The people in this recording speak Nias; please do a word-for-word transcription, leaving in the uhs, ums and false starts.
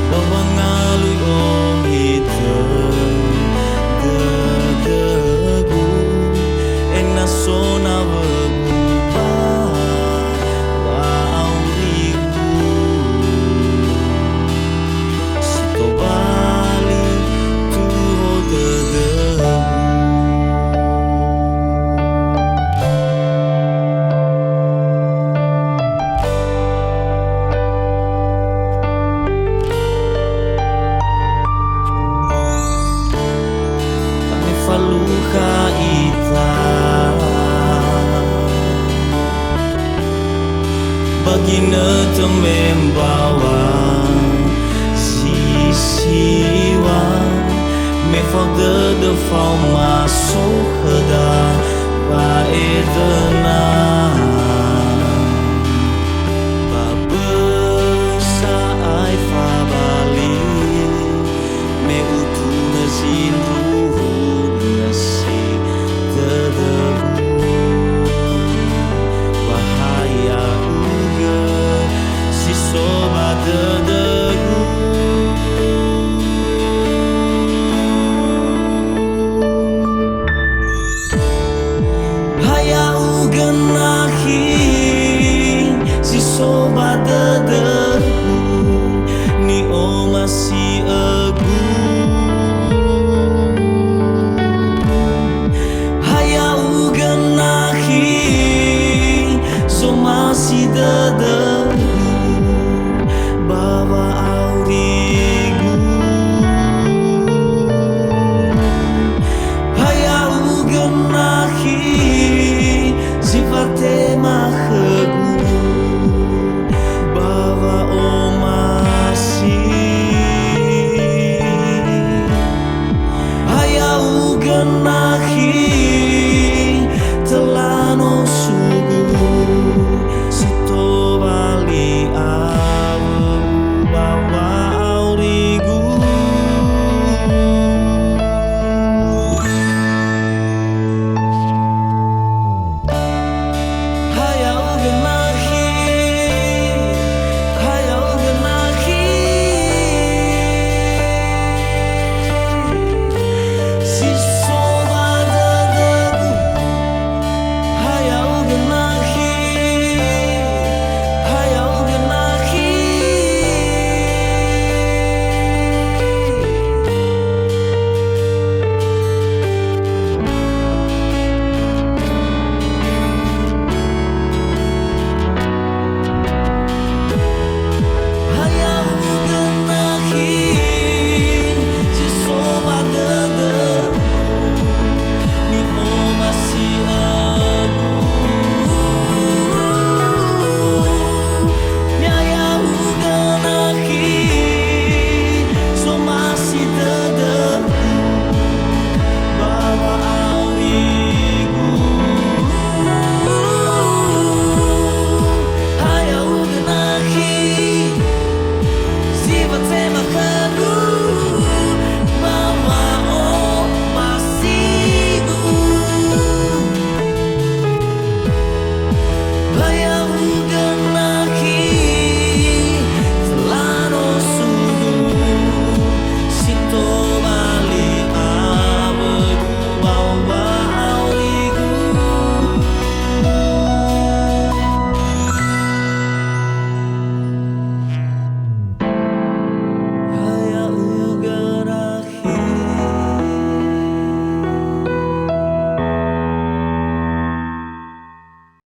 Ba wangalui ohitö dödögu, ena'ö so nawögu ba wa'aurigu. Si tobali tuho dödögu. Ta'efalukha ita. Ba ginötö me mbaŵa si siŵa, me fao dödö faoma so khöda wa'edöna. Ba böi sa'ae fabali, me utunö zindruhu nösi dödögu. Ba ha ya'ugö si so ba dödögu. Ha ya'ugö nakhi si so ba dödögu, ni'omasi'ögu. Ha ya'ugö nakhi zomasi dödögu ba wa'aurigu. Ha ya'ugö nakhi zi fatema khögu.